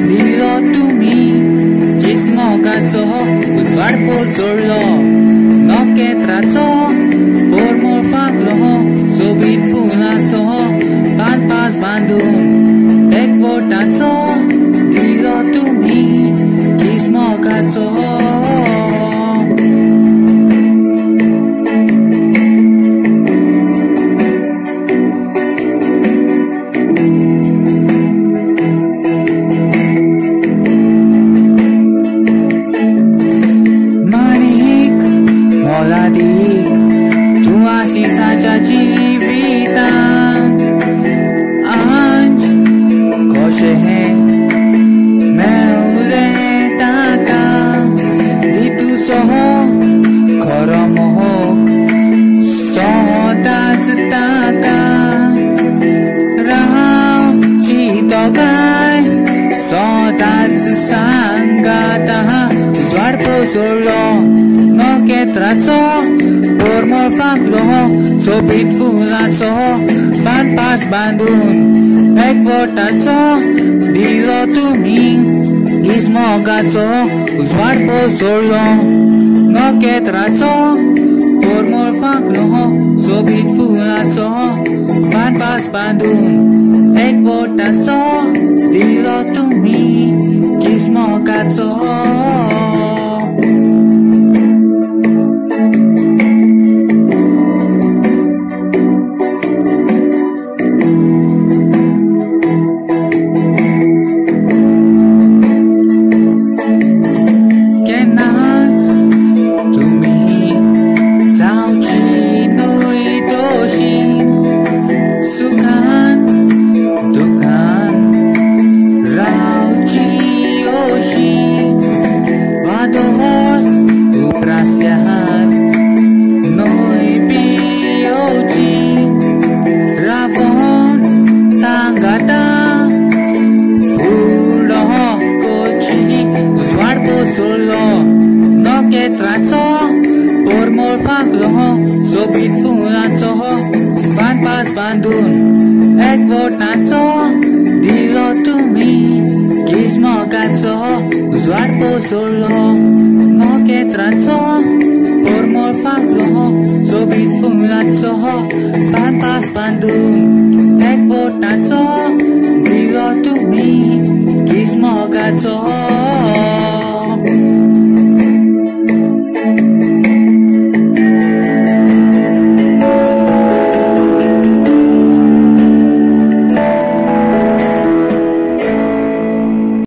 दिलो तुमी किस्मोगाचो उजवाड पोसळ्ळो नखेत्राचो परमळ फांकलो सोबीत फुलांचो पानपास बांदून एकवटाचो दिलो तुमी किस्मोगाचो. तूं आशिसाच्या जिवितांत आंज कशें हें मेवलें ताका दी तुजो खरो मोग सदांच ताका रावची दोगांय सदांच सांगाता उजवाड पोसळ्ळो नखेत्राचो परमळ फांकलो सोबीत फुलांचो बांदपास बांदून एकवटाचो दिलो तुमी किस्मोगाचो उजवाड पोसळ्ळो नखेत्राचो परमळ फांकलो सोबीत फुलांचो बांदपास बांदून एकवटाचो दिलो तुमी किस्मोगाचो. नखेत्राचो परमळ फांकलो सोबीत फुलांचो बांदपास बांदून एकवटाचो दिलो तुमी किस्मोगाचो उजवाड पोसळ्ळो नखेत्राचो परमळ फांकलो सोबीत फुलांचो बांदपास बांदून एकवटाचो दिलो तुमी किस्मोगाचो.